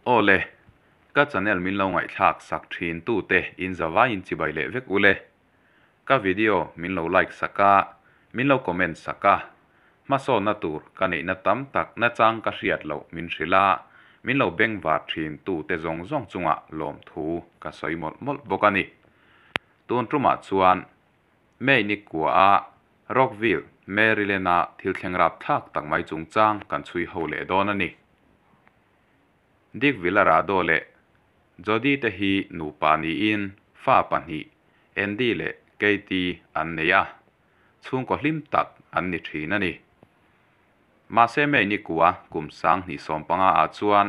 Aw le, ka channel min lo ngaihthlak sak thin tute in zavaiin chibai leh vek ule. Ka video min lo like sak a, min lo comment sak a, hmasawnna tur ka neihna tam tak nachang ka hriat loh min hrilh a, min lo bengvar thin tute zawng zawng chungah lawmthu ka sawi mawlh mawlh bawk a ni. Tun tumah chuan May ni kua a Rockville, Maryland a thil thleng rapthlak tak mai chungchang kan chhui ho leh dawn a ni. Dick Villarado leh Jody te hi nupa niin fa pahnih Andy leh Katie an nei a, chhungkaw hlim tak an ni thin a ni. Mahse May ni kua kum 2015 ah chuan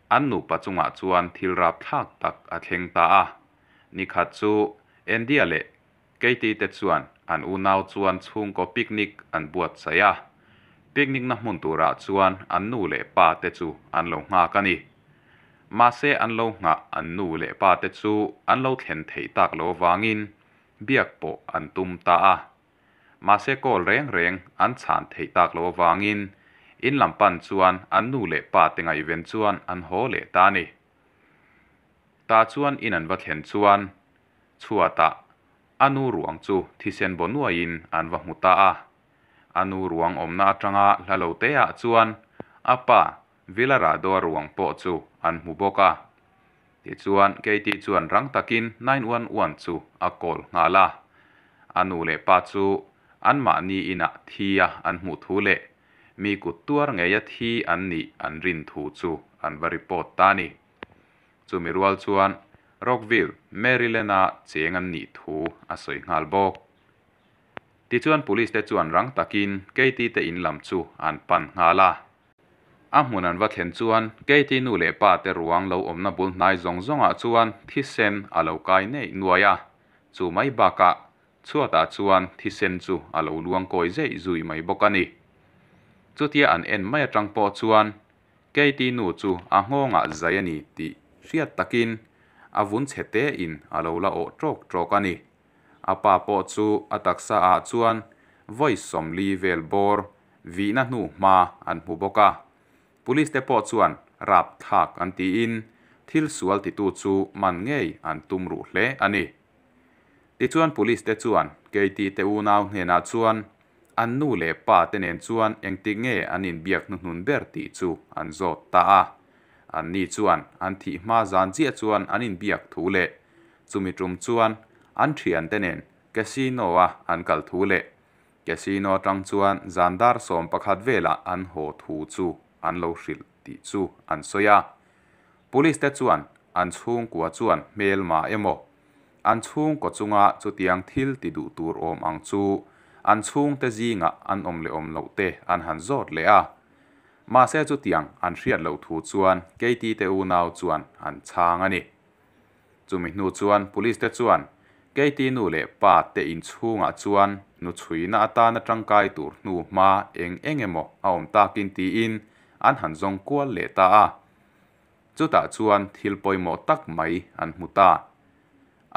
an nupa chungah chuan thil rapthlak tak a thleng ta a. Ni khat chu Andy-a leh Katie te chuan an unau chuan chhungkaw picnic an buatsaih a. Picnic na hmun turah chuan an nu leh pa te chu an lo nghak a ni. Mahse an lo nghah an nu leh pa te chu an lo thlen theih tak lo avangin biak pawh an tum ta a. Mahse call reng reng an chhan theih tak lo avangin in lam pan chuan an nu leh pa te ngaihven chuan an haw leh ta a ni. Tah chuan in an va thlen chuan chhuatah a nu ruang chu thisen baw nuaiin an va hmu ta a. A nu ruang awmna atanga hla lo te ah chuan a pa Villarado-a ruang pawh chu an hmu bawk a. Tichuan Katie chuan rang takin 911 chu a call nghal a. A nu leh pa chu anmahni inah thi a an hmuh thu leh mi kut tuar ngeia thi an nih an rin thu chu an va report ta a ni. Chumi rual chuan Rockville, Maryland-a cheng an nih thu a sawi nghal bawk. Tichuan Police te chuan rang takin Katie te in lam chu an pan nghal a. A hmun an va thlen chuan Katie nu leh pa te ruang lo awmna bul hnai zawng zawngah chuan thisen a lo kai neih nuai a, chu mai bakah chhuatah chuan thisen chu a lo luang kawi zeih zui mai bawk a ni. Chutia an en mai atang pawh chuan Katie nu chu a nghawngah zai a ni tih hriat takin a vun chhe tein a lo la awh ṭawk ṭawk a ni. A pa pawh chu a taksa ah chuan vawi 40 vel bawr vihna hnu hma an hmu bawk a. Police te pawh chuan rap thlak an tiin thil sual titu chu man ngei an tum ruh hle a ni. Tichuan Police te chuan Katie te unau hnenah chuan An nu leh pa te nen chuan engtik nge an inbiak hnuhnun ber tih chu an zawt ta a. Anni chuan an thih hma zan chiah chuan an inbiak thu leh chumi tum chuan an thiante nen casino-a an kal thu leh casino atang chuan zan dar 11 velah an haw thu chu an lo hrilh tih chu an sawi a. Police te chuan an chhungkua chuan hmelma emaw An chhungkaw chunga chutiang thil ti duh tur awm ang chu an chhungte zingah an awm leh awm loh te an han zawt leh a. Mahse chutiang an hriat loh thu chuan Katie te unau chuan an chhang a ni. Chumi hnu chuan Police te chuan Katie nu leh pa te inchhungah chuan nu chhuina atana tangkai tur hnu hma eng eng emaw a awm takin tiin an han zawng kual leh ta a. Chutah chuan thil pawimawh tak mai an hmu ta.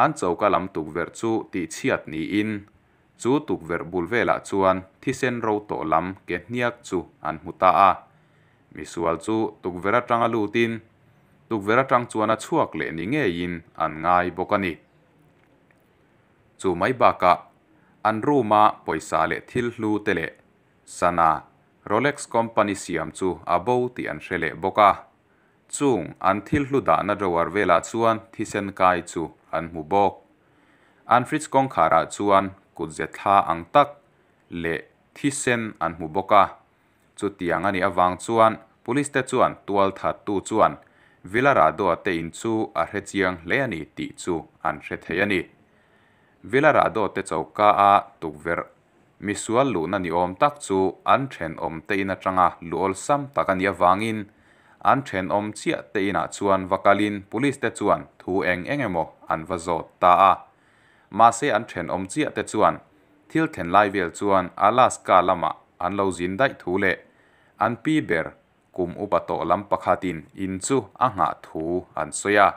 An choka lam tukverh chu tihchhiat niin, chu tukverh bul velah chuan thisen ro tawh lam ke hniak chu an hmu ta a. Misual chu tukverh atanga lutin, tukverh atang chuan a chhuak leh ni ngeiin an ngai bawk a ni. Chu mai bakah, an room-a pawisa leh thil hlu te leh sana Rolex company siam chu a bo tih an hre leh bawk a. Chung an thil hlu dahna drawer velah chuan thisen kai chu an hmu bawk. An fridge kawngkharah chuan kutze thla ang tak leh thisen an hmu bawk a. Chutiang a nih avang chuan police te chuan tualthattu chuan Villarado-a te in chu a hre chiang hle a ni tih chu an hre thei a ni. Villarado te choka a tukverh Misual luhna ni awm tak chu an thenawm te in atanga lu awlsam tak a nih avangin an thenawm chiah te inah chuan va kalin police te chuan thu eng eng emaw an va zawt ta a. Mahse an thenawm chiah te chuan thil thlen lai vel chuan Alaska lamah an lo zin daih thu leh an pi ber Kum upa tawh lam pakhatin in chu a nghah thu an sawi a.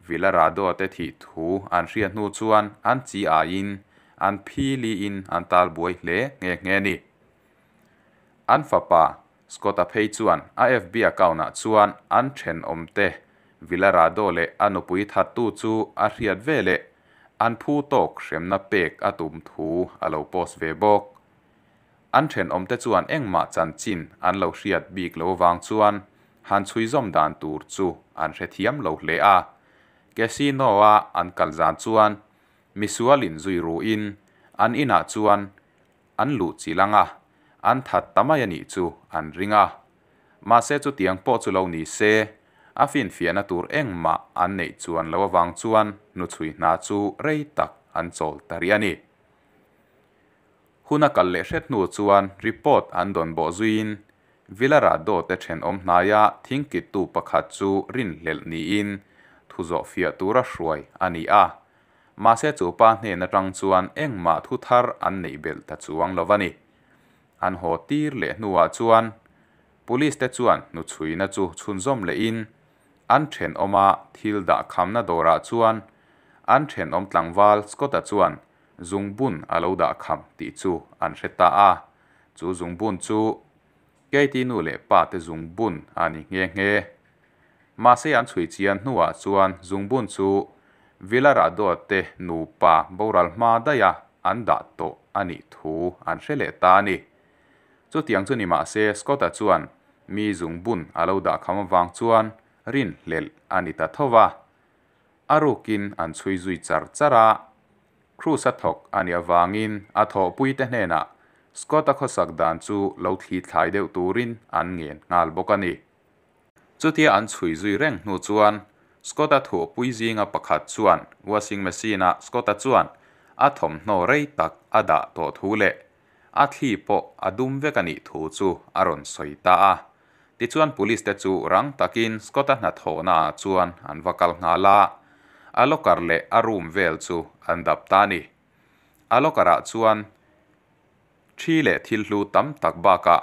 Villarado te thih thu an hriat hnu chuan an chi aiin an phi liin an tal buai hle nghe nghe a ni. An fapa Scott-a phei chuan a FB account-ah chuan an thenawmte Villarado leh a nupui thattu chu a hriat veleh an phu tawk hremna pek a tum thu a lo post ve bawk. An thenawmte chuan engmah chanchin an lo hriat bik loh avang chuan han chhuizawm dan tur chu an hrethiam lo hle a. Casino-a an kal zan chuan misual in zui ruin an inah chuan an luhchilh ang a, an that ta mai a nih chu an ring a. Mahse chutiang pawh chu lo ni se, a finfiahna tur engmah an neih chuan loh avang chuan hnuchhui hna chu rei tak an chawl ta rih a ni. Hun a kal leh hret hnu chuan report an dawn bawh zuiin Villarado te thenawm hnaia thingkittu pakhat chu rinhlelh niin thu zawhfiah tura hruai a ni a. Mahse chu pa hnen atang chuan engmah thu thar an neih belh ta chuang lo a ni. An haw tir leh hnuah chuan Police te chuan hnuchhuina chu chhunzawm lehin an thenawma thil dahkhamna dawrah chuan an thenawm tlangval Scott-a chuan zungbun a lo dahkham tih chu an hre ta a. Chu zungbun chu Katie nu leh pa te zungbun a ni nghe nghe. Mahse an chhui chian hnuah chuan zungbun chu Villarado te nupa boral hma daiha an dah tawh a nih thu an hre leh ta a ni. Chutiang chu ni mah se Scott-a chuan mi zungbun a lo dah kham avang chuan rinhlelh a ni ta tho va. A rukin an chhui zui char char a. Cruz-a thawk a nih avangin a thawhpuite hnenah Scott-a khawsak dan chu lo thli thlai deuh turin an ngen nghal bawk a ni. Chutia an chhui zui reng hnu chuan Scott-a thuahpui zinga pakhat chuan washing machine-ah Scott-a chuan a thawmhnaw rei tak a dah tawh thu leh a thli pawh a dum vek a nih thu chu a rawn sawi ta a. Tichuan police te chu rang takin Scott-a hnathawhnaah chuan an va kal nghal a, a locker leh a room vel chu an dap ta a ni. A locker-ah chuan thi leh thil hlu tam tak bakah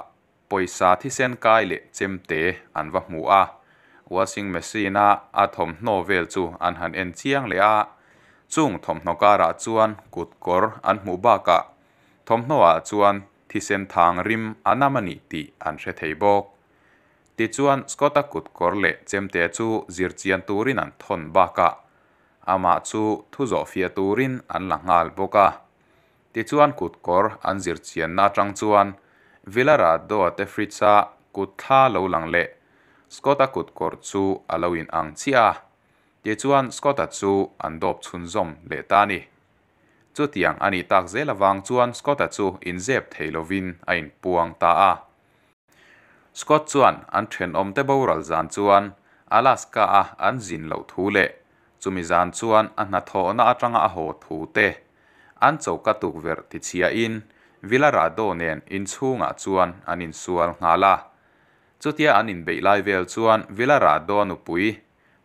Pawisa thisen kai leh chemte an va hmu a, washing machine a a thawmhnaw vel chu an han en chiang leh a, chung thawmhnaw karah chuan kut kawr an hmuh bakah thawmhnaw ah chuan thisen thang rim a nam a ni tih an hre thei bawk. Tichuan Scott-a kut kawr leh chemte chu zir chian turin an thawn bakah amah chu thu zawhfiah turin an la nghal bawk a. Tichuan kut kawr an zir chianna atang chuan Villarado-a te fridge-a kut thla lo lang leh Scott-a kut kawr chu a lo in ang chiah a. Tichuan Scott-a chu an dawp chhunzawm leh ta a ni. Chutiang a nih tak zel avang chuan Scott-a chu inzep thei lovin a inpuang ta a. Scott chuan an thenawmte boral zan chuan Alaska-a an zin loh thu leh Chumi zan chuan a hnathawhna atanga a haw thu te an choka tukverh tichhiahin Villarado nen inchhungah chuan an insual nghal a. Chutia an inbeih lai vel chuan Villarado nupui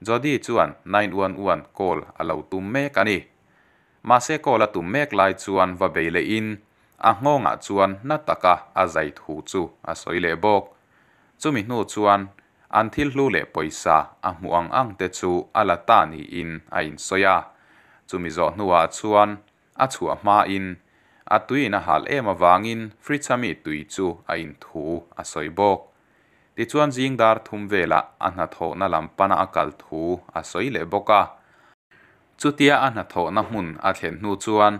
Jody chuan 911 call a lo tum mek a ni. Mahse call a tum mek lai chuan va bei lehin a nghawngah chuan na taka a zai thu chu a sawi leh bawk. Chumi hnu chuan An thil hlu leh pawisa a hmuh ang ang te chu a la ta niin a insawi a. Chumi zawh hnuah chuan a chhuah hmain a tuiin a hal em avangin fridge-a mi tui chu a inthu a sawi bawk. Tichuan zing dar thum velah a hnathawhna lam pana a kal thu a sawi leh bawk a. Chutia a hnathawhna hmun a thlen hnu chuan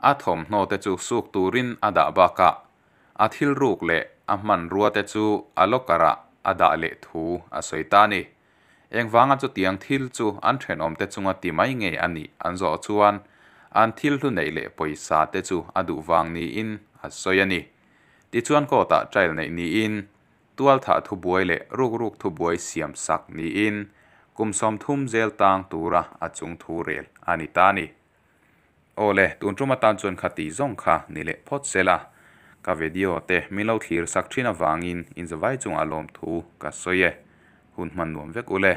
a thawmhnaw te chu suk turin a dah bakah A thil ruk leh a hmanrua te chu a locker ah a dah leh thu a sawi ta a ni. Engvanga chutiang thil chu an thenawmte chunga ti mai nge a nih an zawh chuan an thil hlu neih leh pawisa te chu a duh vang niin a sawi a ni. Tichuan court ah trial neih niin tualthah thubuai leh rukruk thubuai siam sak niin kum 30 zel tang tura a chung thu rel a ni ta a ni. Aw le, tun tum atan chuan kha tih zawng kha ni leh phawt se la, ka video te min lo thlir sak thin avangin inzavai chungah lawmthu ka sawi e. Hun hman nuam vek u le.